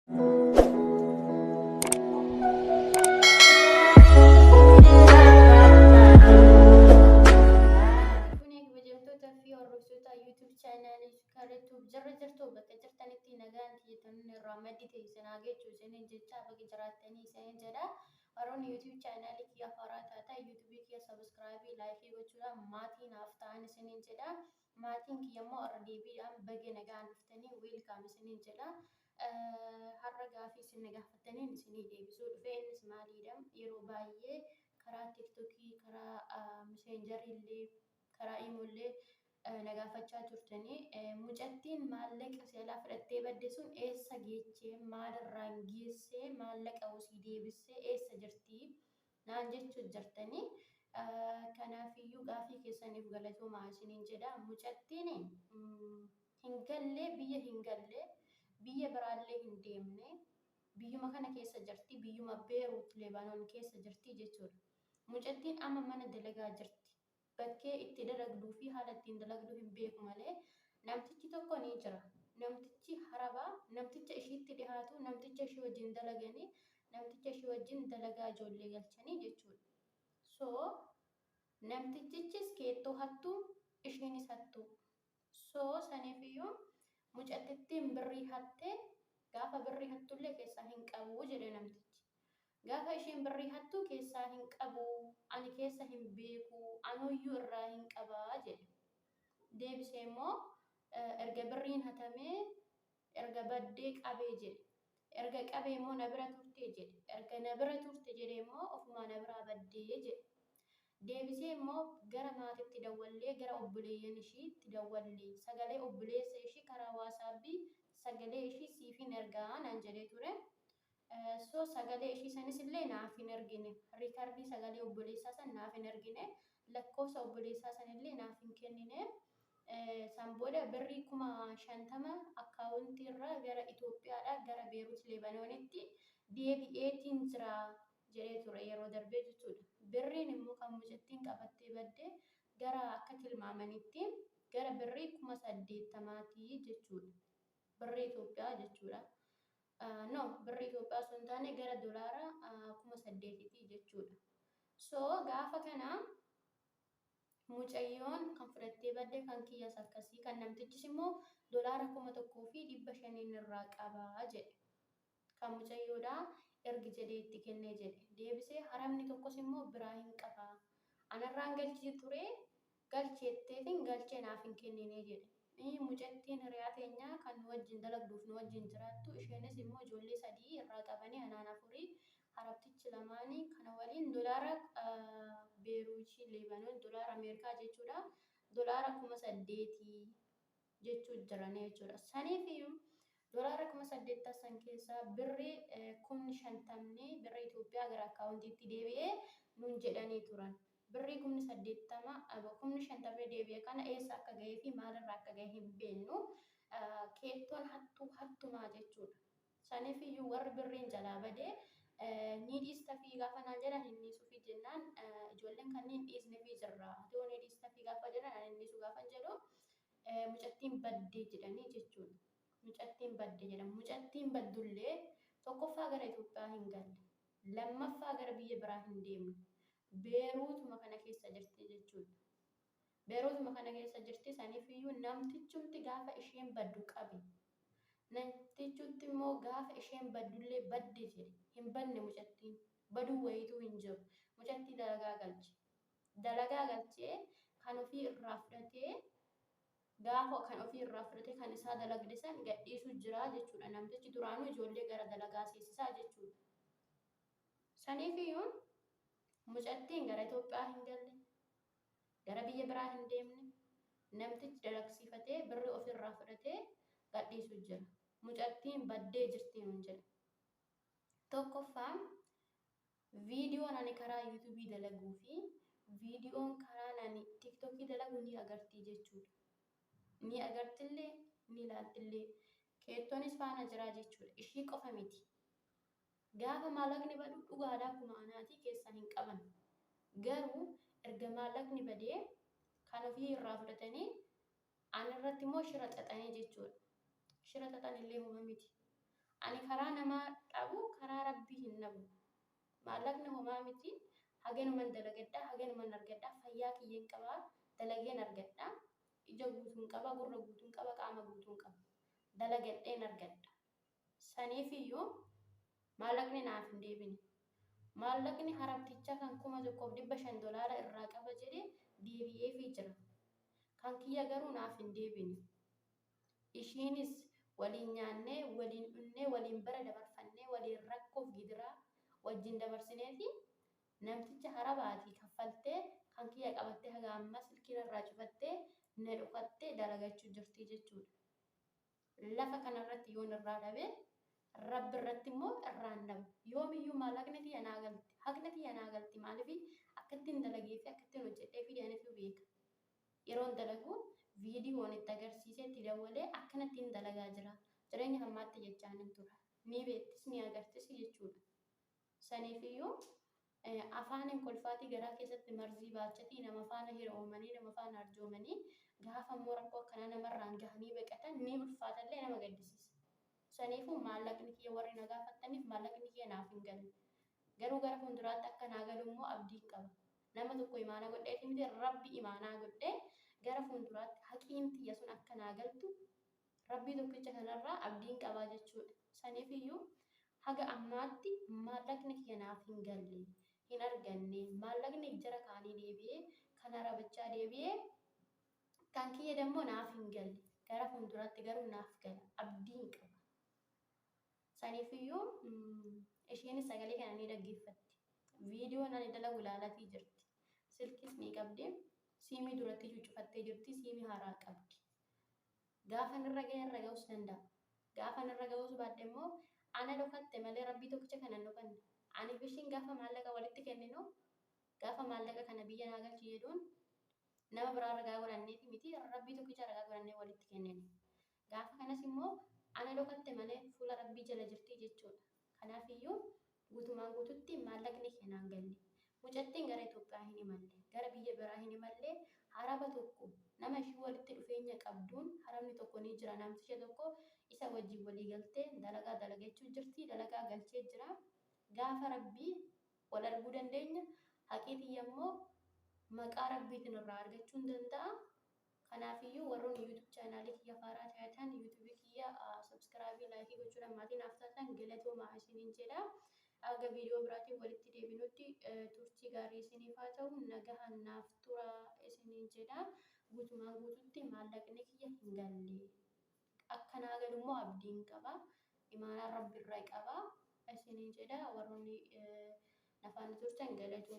Kun kabajamtoota fi hordoftoota YouTube chaanaalii Sukaareetuuf jirra jirtu bakka jirtanitti nagaan xiyyeeffannoo irraa maddite isin haa geechu isiniin jechaa bakka jiraattanii isiniin jedha. Warroonni YouTube chaanaalii kiyya haaraa taatan YouTube kiyya sabiskiraayibii laayikii gochuudhaan maatii naaf ta'an isiniin jedha. Maatiin kiyya immoo irra deebiidhaan baga nagaan dhuftanii weelkaam isiniin jedha. Har'a gaafii isin na gaafattaniin isinii deebisuu dhufe. Innis maaliidha? Yeroo baay'ee karaa tiktokii, karaa miseenjarii illee, karaa imoo illee na gaafachaa turtanii mucattiin maallaqa si jalaa fudhattee badde sun eessa geechee, maalirraan geessee, maallaqa osii deebissee eessa jirti naan jechuu jirtanii. Kanaafiyyuu gaafii keessaniif galatoomaa isiniin jedha. Mucattiin hin galle, biyya hin galle, biyya biraallee hin deemne, biyyuma kana keessa jirti, biyyuma Beeruut Lebanon keessa jirti jechuudha. Mucattiin amma mana dalagaa jirti. Bakkee itti dalagduu fi haala ittiin dalagduu hin beeku malee namtichi tokko ni jira. Namtichi harabaa, namticha ishiitti dhihaatu, namticha ishii wajjin dalaganii, namticha ishii wajjin dalagaa ijoollee galchanii jechuudha. So namtichichis keettoo hattuu, ishiinis hattuu. So saniifiyyuu mucattittiin birrii hatte, gaafa birrii hattullee keessaa hin qabu jedhe namtichi. Gaafa isheen birrii hattu keessaa hin qabu, ani keessa hin beeku, anuyyuu irraa hin qabaa jedhe. Deebisee immoo erga birriin hatamee erga baddee qabee jedhe. Erga qabee immoo na bira turte jedhe. Erga na bira turte jedhee immoo ofumaa na biraa baddee jedhe. Deebisee immoo gara maatitti dawwallee, gara obboleeyyan ishiitti dawwalle. Sagalee obboleessa ishii karaa waasaabbii sagalee ishii siifin ergaa naan jedhee ture. So sagalee ishii sanis illee naaf hin ergine. Riikardii sagalee obboleessaa san naaf hin ergine. Lakkoofsa obboleessaa san illee naaf hin kennine. San booda birrii 50,000 akkaawuntii irraa gara Itoophiyaadhaa gara Beerut Leebanoonitti deebi'eetiin jira jedhee ture yeroo darbee jechuudha. Birriin immoo kan mucattiin qabattee badde gara akka tilmaamanitti gara birrii 80,000ti jechuudha. Birrii Itoophiyaa jechuudha. No, birrii Itoophiyaa osoo hin taane gara dolaara 8,000ti jechuudha. So gaafa kana mucayyoon kan fudhattee badde kan kiyyas akkasii, kan namtichis immoo dolaara 1,500 irraa qabaa jedhe. Kan mucayyoodhaa ergi jedhee itti kennee jedhe. Deebisee haramni tokkos immoo biraa hin qabaa. Anarraan galchii ture galcheetteetiin galchee naaf hin kenninee jedhe. Mucattiin hiriyaa teenyaa kan nu wajjin dalagduuf nu wajjin jiraattu isheenis immoo ijoollee 3 irraa qabanii anaan 4 harabtichi lamaanii kana waliin dolaara Beeruutii Leebanoon dolaara Ameerikaa jechuudha. Dolaara 8,000 jechuu jiranii jechuudha. Saniif iyyuu dolaara 8,000 san keessaa birrii 50,000 birrii Itoophiyaa gara akkaawuntiitti deebi'ee nuun jedhanii turan. Birrii 80,000 50,000 deebi'e kana eessa akka ga'ee fi maalirraa akka ga'e hin beeknu. Keettoon hattuu hattumaa jechuudha. Saniif iyyuu warri birriin jalaa badee ni dhiistafii gaafa naan jedhan hin dhiisuufii jennaan ijoolleen kanneen dhiisnefii jirra. Ati hoo ni dhiistafii gaafa jedhan ani hin dhiisu gaafa jedhu mucattiin baddee jedhanii jechuudha. Mucattiin badde jedhan. Mucattiin baddullee tokkoffaa gara Itoophiyaa hin galle. Lammaffaa gara biyya biraa hin deemne. Beeruutuma kana keessa jirti jechuudha. Beeruutuma kana keessa jirti. Saniif iyyuu namtichumti gaafa isheen baddu qabe. Namtichutti immoo gaafa isheen baddullee badde jedhe. Hin badne mucattiin. Baduu wayiituu hin jiru. Mucattii dalagaa galche. Dalagaa galchee kan ofii irraa fudhatee gaafa kan ofii irraa fudhatee kan isaa dalagde san gadhiisuu jira jechuudha. Namtichi duraanuu ijoollee gara dalagaa seesisaa jechuudha. Saniif iyyuu mucattiin gara Itoophiyaa hin galle, gara biyya biraa hin deemne, namtichi dalagsiifatee birrii ofirraa fudhatee gadhiisuu jira. Mucattiin baddee jirti nuun jedha. Tokkoffaa viidiyoon ani karaa yuutuubii dalaguu fi viidiyoon karaan ani tiktokii dalagu ni agartii jechuudha. Ni agartillee ni ilaaltillee. Keettonis faana jiraa jechuudha. Ishii qofa miti. Gaafa maallaqni badu dhugaadha akkuma anaatii keessaa hin qaban. Garuu erga maallaqni badee kan ofii irraa fudhatanii ana irratti immoo shira xaxanii jechuudha. Shira xaxan illee homa miti. Ani karaa namaa dhabu karaa Rabbii hin dhabu. Maallaqni homaa miti. Haganuman dalagadha, haganuman argadha, fayyaa kiyyeen qaba, dalageen argadha. Ija guutuun qaba, gurra guutuun qaba, qaama guutuun qaba. Dalagadheen argadha. Saniifiyyuu maallaqni naaf hin deebine. Maallaqni harabtichaa kan 1500 dolaara irraa qaba jedhe deebi'eefii jira. Kan kiyya garuu naaf hin deebine. Ishiinis waliin nyaannee, waliin dhunnee, waliin bara dabarfannee, waliin rakkoof gidiraa wajjin dabarsineeti namticha harabaatii kaffaltee kan kiyya qabattee haga ammaa silkii narraa cufattee na dhokattee dalagachuu jirti jechuudha. Lafa kanarratti yoon irraa dhabe Rabbi irratti immoo irraa hin dhabu. Yoomiyyuu maallaqni tiyya naa galti. Haqni tiyya naa galti. Maaliif akkattiin dalagee fi akkattiin hojjedhee fide anitu beeka. Yeroon dalagu viidiyoon itti agarsiisee itti dawwalee akkanattiin dalagaa jira. Jireenya hammaatti jechaanin tura. Ni beektis ni agartis jechuudha. Saniifiyyuu afaaniin kolfaatii garaa keessatti marzii baachatii nama faana hiri'oomanii nama faana arjoomanii gaafa immoo rakkoo akkanaa namarraan gahanii baqatan ni ulfaatallee nama gaddisiisa. Saniifuu maallaqni kiyya warri na gaafattaniif maallaqni kiyya naaf hin galle. Garuu gara fuulduraatti akka naa galu immoo abdiin qaba. Nama tokko imaanaa godheeti miti Rabbi imaanaa godhee gara fuulduraatti haqiin tiyya sun akka naa galtu Rabbii tokkicha kanarraa abdiin qabaa jechuudha. Saniifiyyuu haga ammaatti maallaqni kiyya naaf hin galle, hin arganne. Maallaqni jara kaanii deebi'ee, kan arabichaa deebi'ee, kan kiyya dammoo naaf hin galle. Gara fuulduraatti garuu naaf gala. Abdiin qaba. Saniifiyyuu isheenis sagalee kana ni dhaggeeffatti. Viidiyoon ani dalagu ilaalatii jirti. Silkis ni qabdi. Siimii duratti cuccufattee jirti. Siimii haaraa qabdi. Gaafan irra gahe irra ga'uus danda'a. Gaafan irra ga'uus baadhe immoo ana dhokatte malee Rabbii tokkicha kana hin dhokanne. Ani fi ishiin gaafa maallaqa walitti kenninu gaafa maallaqa kana biyya naa galchi jedhuun nama biraa ragaa godhanneeti miti Rabbii tokkicha ragaa godhannee walitti kennine. Gaafa kanas immoo ana dhokatte malee fuula Rabbii jala jirti jechuudha. Kanaafiyyuu guutumaan guututti maallaqni kee naan galle. Mucattiin gara Itoophiyaa hin imalle, gara biyya biraa hin imalle, haraba tokko nama ishii walitti dhufeenya qabduun harabni tokko ni jira namticha tokko isa wajjin walii galtee dalagaa dalagachuu jirti, dalagaa galchee jira. Gaafa Rabbii wal arguu dandeenya, haqii tiyya immoo maqaa Rabbiitiin irraa argachuun danda'a. Kanaafiyyuu warroonni YouTube chaanaalii kiyya faaraa taatan YouTube kiyya subscribe like gochuudhaan maatii naaf taatan galatoomaa isiniin jedha. Haga viidiyoo biraatiin walitti deebinutti turtii gaarii isiniif haa ta'u nagahaan naaf tura isiniin jedha. Guutumaan guututti maallaqni kiyya hin galle. Akka naa galu immoo abdiin qaba. Imaanaan Rabbi irraa qaba isiniin jedha. Warroonni na faana turtan galatoomaa.